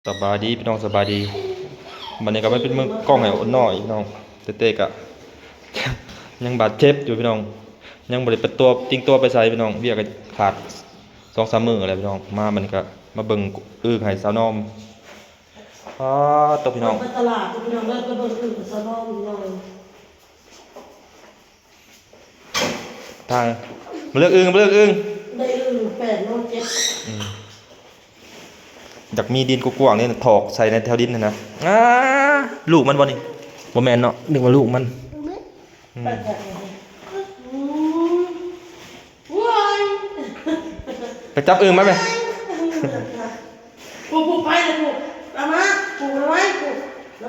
ສະບາຍດີພີ່ນ້ອງ ສະບາຍດີ. ບັດນີ້ກໍມາເປັນມືກ້ອງໃຫ້ອ້ນນ້ອຍພີ່ນ້ອງ. ເຕ້ໆກໍຍັງບາດເຈັບຢູ່ພີ່ນ້ອງ ຍັງບໍ່ໄດ້ໄປຕົວະ ຕິງຕົວະໄປໃສພີ່ນ້ອງ. ວຽກກໍຂາດສອງສາມມື້ແລ້ວພີ່ນ້ອງ. ມາບັດນີ້ກໍມາເບິ່ງອຶ່ງໃຫ້ສາວນ້ອມ. ອ້າ ໂຕ ພີ່ນ້ອງ ໄປຕະຫຼາດພີ່ນ້ອງເດີ ໄປເບິ່ງອຶ່ງໃຫ້ສາວນ້ອມພີ່ນ້ອງ. ທາງ ມາເລືອກອຶ່ງ ມາເລືອກອຶ່ງ ໄດ້ອຶ່ງແປດໂລເຈັດ. ອືມ ຢາກມີດິນກວ້າງໆນີ້ ຖອກໃສ່ໃນແຖວດິນຫັ້ນນະ. ອ້າ ລູກມັນບໍ່ນີ້? ບໍ່ແມ່ນເນາະ ນຶກວ່າລູກມັນ. ອືມ ໄປແຖວນີ້ ອືມ ວ້າຍ ໄປຈັບອຶ່ງມາແມ່. ຜູ້ ຜູ້ ໄປເລີຍຜູ້ ເອົາມາ ຜູ້ໄວໆ ຜູ້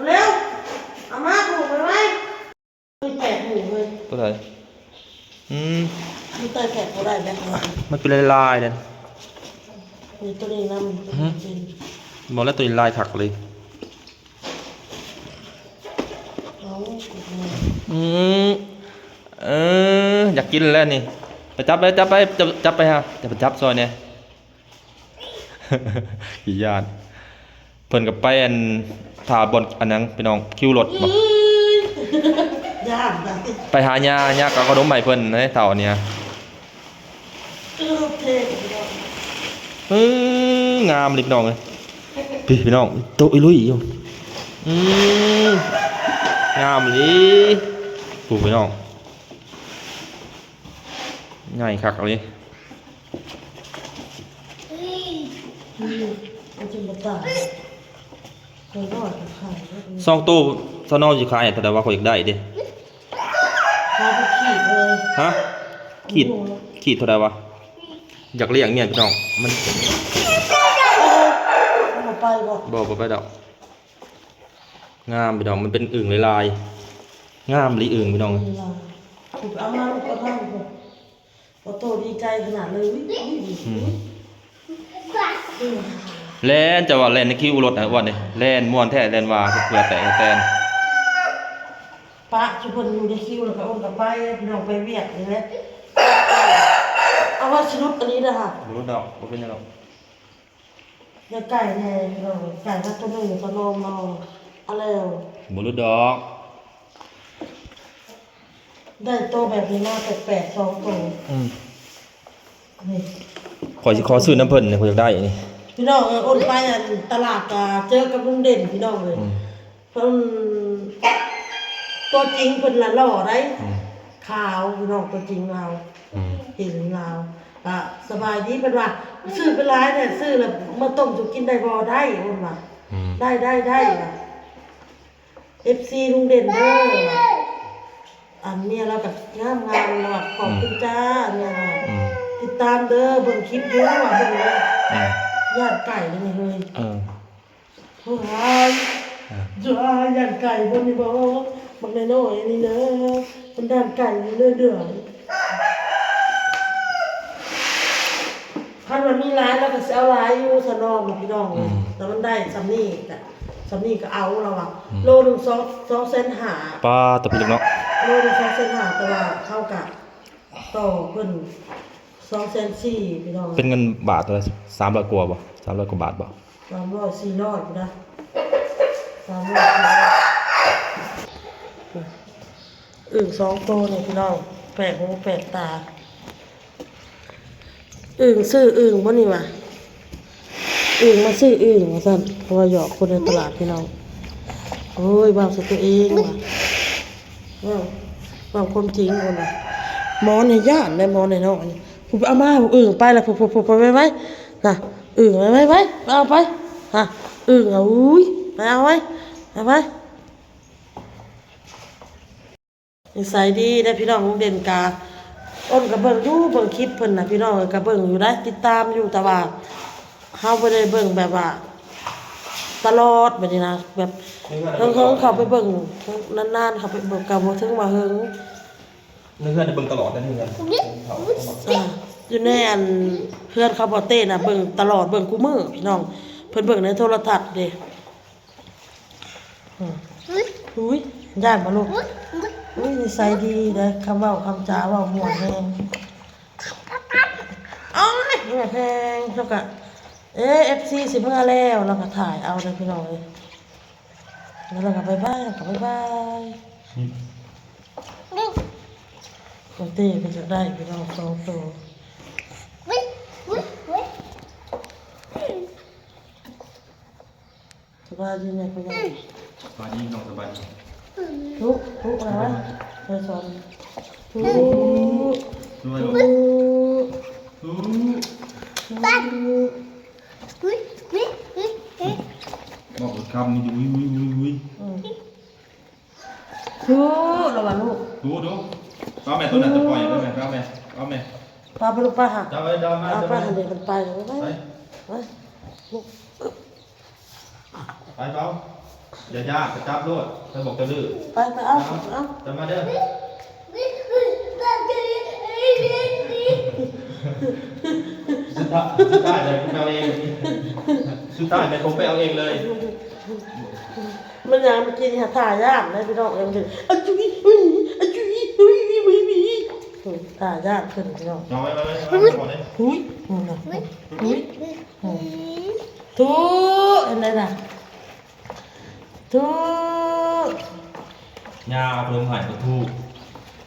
ເລັວໆ ເອົາມາ ຜູ້ໄວໆ. ມີແປດໝູ່ເວີຍ ຕົວໃດ? ອືມ ມີແຕ່ແປດບໍ່ໄດ້ແບບນີ້ ມັນເປັນລາຍໆເດ້. ມີຕົວນີ້ນຳ ຫື ບໍ່ແລ້ວ ຕົວນີ້ລາຍຄັກເລີຍ. ເອົາ ອືມ ເອີ ຢາກກິນແລ້ວນີ້. ໄປຈັບໄປ ຈັບໄປ ຈັບ ຈັບໄປຫາ ຈະໄປຈັບຊ່ອຍແດ່. ຂີ້ຢ້ານ ເພິ່ນກໍໄປອັນ ຖ້າບ່ອນອັນຫຍັງພີ່ນ້ອງ ຄິວລົດບໍ່? ຢ້ານນະ ໄປຫາຍ່າ ຍ່າກໍເອົາຂະໜົມໃຫ້ເພິ່ນໃນເຖົ້າອັນນີ້. ເອີ ງາມເລີຍພີ່ນ້ອງເອີຍ. ພີ່ ພີ່ນ້ອງ ໂຕອີລຸຍຢູ່. ອືມ ງາມອີ່ຫຼີ ຜູ້ ພີ່ນ້ອງ ໃຫຍ່ຄັກອີ່ຫຼີ. ສອງໂຕສາວນ້ອຍຊິຂາຍເທົ່າໃດວະ? ຂ້ອຍຢາກໄດ້ເດ້. ຂາຍເປັນຂີດເລີຍ. ຮະ? ຂີດ ຂີດເທົ່າໃດວະ? ຢາກລ້ຽງເມຍພີ່ນ້ອງ ມັນ ເອົາໄປບໍ່? ບໍ່ ບໍ່ໄປດອກ. ງາມພີ່ນ້ອງ ມັນເປັນອຶ່ງລາຍໆ ງາມອີ່ຫຼີອຶ່ງພີ່ນ້ອງ. ເອົາມາລູກ ເອົາມາລູກ. ປາໂຕດີໃຈຂະໜາດເລີຍ. ອືມ ອືມ ແລ່ນ ຈະວ່າແລ່ນໃນຄິວລົດນະ ອ້ວນເດ້ ແລ່ນມ່ວນແທ້ ແລ່ນວ່າເຫື່ອແຕກເຫື່ອແຕນ. ປະຊຸເພິ່ນຢູ່ໃນຄິວ ແລ້ວກໍໂອນກັບໄປ ພີ່ນ້ອງໄປວຽກນີ້ແຫຼະ. ເອົາວ່າຊິຫຼຸດອີ່ຫຼີເດີຫະ. ບໍ່ຫຼຸດດອກ ບໍ່ເປັນຫຍັງດອກ. ຢ່າໃກ້ແດ່ພີ່ນ້ອງ ໄກ່ມາຕົວໜຶ່ງ ສາວນ້ອມເນາະ ເອົາແລ້ວ ບໍ່ຫຼຸດດອກ. ໄດ້ໂຕແບບນີ້ມາແປດໆ ສອງໂຕ. ອືມ ນີ້ ຂ້ອຍຊິຂໍຊື້ນຳເພິ່ນນີ້ ຂ້ອຍຢາກໄດ້ນີ້. ພີ່ນ້ອງເອີຍ ໂອນໄປອັນຕະຫຼາດ ກະເຈີກັບລຸງເດັ່ນ ພີ່ນ້ອງເອີຍ. ອືມ ເພິ່ນ ຕົວຈິງເພິ່ນລະຫຼໍ່ໃດ໋. ອືມ ຂາວພີ່ນ້ອງ ຕົວຈິງລາວ. ອືມ ເຫັນລາວ ກະສະບາຍດີ. ເພິ່ນວ່າ ຊື້ໄປຫຼາຍແທ້ ຊື້ແລ້ວມາຕົ້ມສູ່ກິນໄດ້ບໍ່? ໄດ້ ເພິ່ນວ່າ. ອືມ ໄດ້ ໄດ້ ໄດ້ ວ່າ ເອັຟຊີລຸງເດັ່ນເດີ ວ່າ ອັນເມຍລາວກໍງາມໆ ລາວວ່າ. ຂອບຄຸນ ອືມ ຈ້າ ເມຍລາວ. ອືມ ຕິດຕາມເດີ ເບິ່ງຄລິບຢູ່ ວ່າເບິ່ງເດີ. ອືມ ຢ້ານໄກ່ນີ້ເຮີ້ຍ. ເອີ ໂອ້ຍ ເອີ ຢ້ານໄກ່ບໍ່ນີ້ບໍ່ ບັກນ້ອຍໆນີ້ເດີ ມັນຢ້ານໄກ່ຢູ່ເລື້ອຍໆ. ຄັນວ່າມີຫຼາຍລາວກໍຊິເອົາຫຼາຍຢູ່ ສະໜອມ ພີ່ນ້ອງເອີຍ. ອືມ ແຕ່ມັນໄດ້ສ່ຳນີ້ກະ ສ່ຳນີ້ກໍເອົາລາວວ່າ. ອືມ ໂລໜຶ່ງສອງ ສອງແສນຫ້າ. ປາດ ຕົວພີ່ນ້ອງເນາະ ໂລໜຶ່ງສອງແສນຫ້າ ແຕ່ວ່າເຮົາກະຕໍ່ເພິ່ນສອງແສນສີ່ ພີ່ນ້ອງ. ເປັນເງິນບາດເທົ່າໃດ? ສາມຮ້ອຍກວ່າບໍ່? ສາມຮ້ອຍກວ່າບາດບໍ່? ສາມຮ້ອຍ ສີ່ຮ້ອຍພຸ້ນນະ ສາມຮ້ອຍ ສີ່ຮ້ອຍ. ອຶ່ງສອງໂຕນີ້ພີ່ນ້ອງ ແປກຫູແປກຕາ. ອຶ່ງຊື້ອຶ່ງບໍ່ນີ້ຫວາ? ອຶ່ງມາຊື້ອຶ່ງວ່າຊັ້ນ ເພາະວ່າຫຍອກຄົນໃນຕະຫຼາດພີ່ນ້ອງ. ໂອ້ຍ ເວົ້າໃສ່ຕົວເອງວ່າ ເວົ້າ ເວົ້າຄວາມຈິງພຸ້ນນະ. ໝໍນີ້ຢ້ານໄດ໋ ໝໍນ້ອຍໆ ຜູ້ເອົາມາ ອຶ່ງໄປລະ ຜູ້ ຜູ້ ຜູ້ ໄປໄວໆນະ ອຶ່ງໄວໆ ໄປເອົາໄປ ຫາ ອຶ່ງ ຫາ ອຸ້ຍ ໄປເອົາໄວ້ ໄປໄວ. ນິໄສດີເດ້ພີ່ນ້ອງ. ລຸງເດັ່ນກະ ອ້ນກະເບິ່ງຢູ່ ເບິ່ງຄລິບເພິ່ນນະພີ່ນ້ອງເອີຍ ກະເບິ່ງຢູ່ໄດ໋ ຕິດຕາມຢູ່ ແຕ່ວ່າເຮົາບໍ່ໄດ້ເບິ່ງແບບວ່າຕະຫຼອດແບບນີ້ນະ ແບບເຫິງໆ ເຂົ້າໄປເບິ່ງ ນານໆ ເຂົ້າໄປເບິ່ງ ກະບໍ່ເຖິງວ່າເຫິງ. ໃນເຮືອນໄດ້ເບິ່ງຕະຫຼອດໃນເຮືອນ ອ່າ ຢູ່ໃນອັນເຮືອນເຂົາບໍ່ເຕນະ ເບິ່ງຕະຫຼອດ ເບິ່ງຄູ່ມື້ພີ່ນ້ອງ ເພິ່ນເບິ່ງໃນໂທລະທັດເດ້. ອືມ ອຸ້ຍ ຢ້ານບໍ່ລູກ? ອຸ້ຍ ນິໄສດີເດ້ ຄຳເວົ້າຄຳຈາເວົ້າມ່ວນແຮງ. ໂອ້ຍ ແມ່ແພງ ເຈົ້າກະ ເອີ ເອັຟຊີ ຊິເມືອແລ້ວ ລາວກໍຖ່າຍເອົາເດີພີ່ນ້ອງເອີຍ ແລ້ວລາວກໍບາຍບາຍ ກໍບາຍບາຍ. ອືມ ໂອເຕ້ເພິ່ນຢາກໄດ້ພີ່ນ້ອງ ສອງໂຕ. ສະບາຍດີແມ່ພໍ່ໃຫຍ່ ສະບາຍດີພີ່ນ້ອງ ສະບາຍດີ. ທຸ ທຸ ອະໄລວະ ເອີ ສອນ ທຸ ທຸ ທຸ ທຸ ທຸ ເວົ້າເບິດຄຳນີ້ ອຸຍ ອຸຍ ອຸຍ ອຸຍ. ອືມ ທຸ ລະວະລູກ ທຸ ທຸ ເອົາແມ່ ໂຕນັ້ນຈະປ່ອຍແມ່ ເອົາແມ່ ເອົາແມ່ ປາໄປລູກ ປາຫາ ເອົາໄປ ເອົາມາ ເອົາໄປ ເອົາມາ ຫາເດັກມັນໄປ ໄປ ໄປ ໄປ ໄປ ເອົາ ຢ່າຢ້ານ ໄປຈັບໂລດ ໃຜບອກຈະດື້ ໄປ ໄປ ເອົາ ເອົາ ເອົາ ຈັບມາເດີ. ສຸດທ້າຍ ສຸດທ້າຍແຫຼະ ເພິ່ນເອົາເອງ ສຸດທ້າຍແມ່ຄົງໄປເອົາເອງເລີຍ. ມັນຍັງເມື່ອກີ້ນີ້ຫາທ່າຢ້ານເດ້ພີ່ນ້ອງເອີຍ ອະຈຸຍ ອະຈຸຍ ທ່າຢ້ານຂຶ້ນພີ່ນ້ອງ. ເອົາໄວ້ ໄວ້ ໄວ້ ໄວ້ ໄວ້ ຫຸຍ ຫຸຍ ຫຸຍ ຫຸຍ ທຸ ເຫັນໄດ໋ນະ ທຸ ຍ່າເອົາຂະໜົມໃຫ້ກໍທຸ.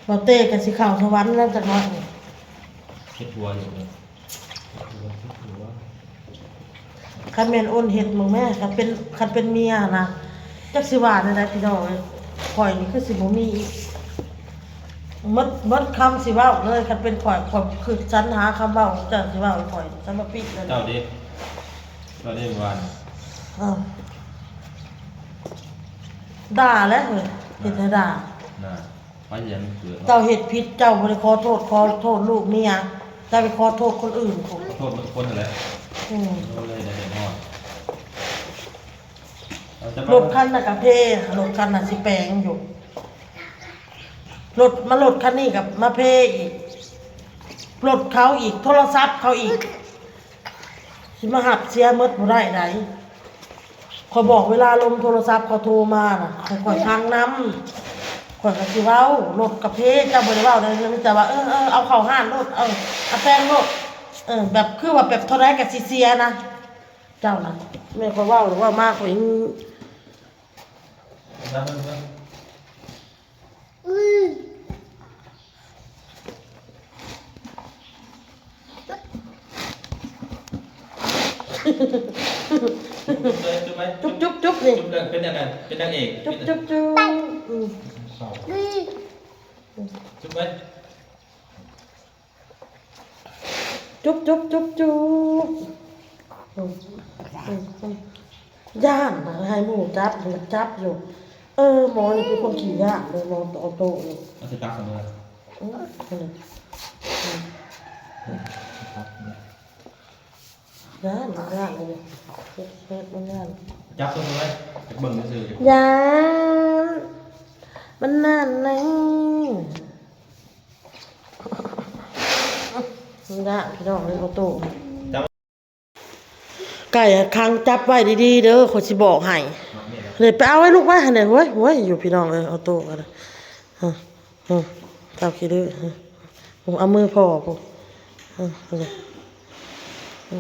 ບໍ່ເຕະກໍຊິເຂົ້າສະຫວັນແລ້ວຈັກໜ້ອຍນີ້ ເຮັດຫົວຢູ່ເດີ. ຄັນແມ່ນອົນເຮັດເບິ່ງແມ້ ຄັນເປັນ ຄັນເປັນເມຍນະ ຈັກຊິວ່າແນວໃດພີ່ນ້ອງເອີຍ. ຂ້ອຍນີ້ຄືຊິບໍ່ມີອີກ ໝົດ ໝົດຄຳຊິເວົ້າເລີຍ. ຄັນເປັນຂ້ອຍ ຂ້ອຍຄິດສັນຫາຄຳເວົ້າ ເຈົ້າຊິເວົ້າໃຫ້ຂ້ອຍ ສຳມາປິດເລີຍ. ເຈົ້າເດ້ ເຈົ້າເດ້ ເມື່ອວານ ເອີ ດ່າແຫຼະເຮີ້ຍ ເຮັດໃຫ້ດ່າ ນະ. ໄປຫຍັງເກີດ ເຈົ້າເຮັດຜິດ ເຈົ້າບໍ່ໄດ້ຂໍໂທດ ຂໍໂທດລູກເມຍ ເຈົ້າໄປຂໍໂທດຄົນອື່ນພຸ້ນ. ຂໍໂທດໝົດທຸກຄົນຫັ້ນແຫຼະ. ອືມ ໂອ້ຍ ໄດ້ເດືອດຮ້ອນ. ລົດຄັນນັ້ນກະເພ ລົດຄັນນັ້ນຊິແປງຢູ່ ລົດ ມາລົດຄັນນີ້ກະມາເພອີກ ລົດເຂົາອີກ ໂທລະສັບເຂົາອີກ ຊິມາຮັບເສຍໝົດບໍ່ໄດ້ໃດ໋. ຂ້ອຍບອກເວລາລົມໂທລະສັບເຂົາໂທມານະ ໃຫ້ຂ້ອຍຟັງນຳ ຂ້ອຍກໍຊິເວົ້າ. ລົດກະເພ ເຈົ້າບໍ່ໄດ້ເວົ້ານະ ມີແຕ່ວ່າ ເອີ ເອີ ເອົາເຂົ້າຮ້ານໂລດ ເອີ ເອົາແປງໂລດ ເອີ ແບບຄືວ່າແບບເທົ່າໃດກໍຊິເສຍນະ ເຈົ້ານະ. ແມ່ນຂ້ອຍເວົ້າ ເວົ້າມາຂ້ອຍ ຈຸບ ຈຸບ ຈຸບ ນີ້ ຈຸບ ຈຸບ ຈຸບ ເປັນນາງເອກ ຈຸບ ຈຸບ ຈຸບ ອືມ ຈຸບໄວ້. ຈຸບ ຈຸບ ຈຸບ ຈຸບ ຢ້ານນະ ໃຫ້ໝູ່ຈັບ ມັນຈັບຢູ່. ເອີ ໝໍນີ້ເປັນຄົນຂີ້ຢ້ານເດີ ໝໍອໍໂຕ້ນີ້ ມັນຊິຕັກເສມອ ອືມ ຢ້ານ ຢ້ານເລີຍ ເຮັດ ເຮັດມັນຢ້ານ. ຈັບຕົວນີ້ໄວ້ ເບິ່ງຊື່ໆ ຢ້ານ ມັນນັ້ນນະ. ນີ້ລະພີ່ນ້ອງເອີຍ ອໍໂຕ້ ໄກ່ຂັງ ຈັບໄວ້ດີໆເດີ ຂ້ອຍຊິບອກໃຫ້. ນີ້ໄປເອົາໄວ້ລູກໄວ້ຫັ້ນແຫຼະ. ໂອ້ຍ ໂອ້ຍ ຢູ່ພີ່ນ້ອງເອີຍ ອໍໂຕ້ກໍໄດ້. ເອີ ເອີ ເຕົ້າຂີ້ດື້ ເອົາມືພໍ້ພຸ້ນ. ເອີ ເອີ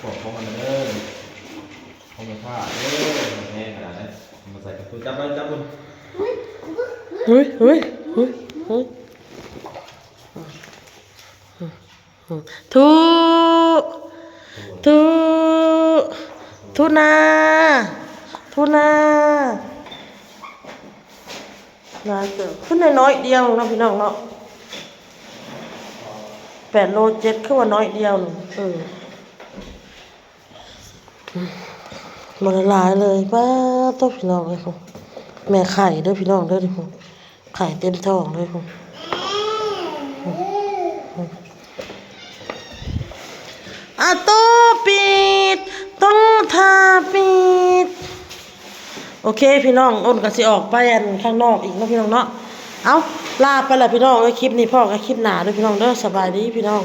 ພໍ້ຂອງມັນເດີ ຂອງແມ່ຄ້າເດີ ແພງຂະໜາດໃດ ເອົາມາໃສ່ກັບຕູ້ ຈັບໄວ້ ຈັບພຸ້ນ. ເຮີ້ຍ ເຮີ້ຍ ເຮີ້ຍ ເຮີ້ຍ ທຸ ທຸ ທຸນາ ທຸນາ. ຫຼາຍເຕີບ ຄືນ້ອຍໆດຽວເນາະພີ່ນ້ອງເນາະ ແປດໂລເຈັດ ຄືວ່ານ້ອຍດຽວໜຶ່ງ ເອີ ບໍ່ໄດ້ຫຼາຍເລີຍ. ປ້າໂຕ ພີ່ນ້ອງເອີຍ ແມ່ໄຂ່ເດີພີ່ນ້ອງເດີ ໄຂ່ເຕັມທ້ອງເລີຍ. ອາໂຕ ປິດ ຕ້ອງຖ້າປິດ. ໂອເຄພີ່ນ້ອງ ໂອນກໍຊິອອກໄປອັນຂ້າງນອກອີກເນາະພີ່ນ້ອງເນາະ. ເອົ້າ ລາໄປລະພີ່ນ້ອງເອີຍ ຄລິບນີ້ພໍ້ກັນຄລິບໜ້າເດີພີ່ນ້ອງເດີ. ສະບາຍດີພີ່ນ້ອງ.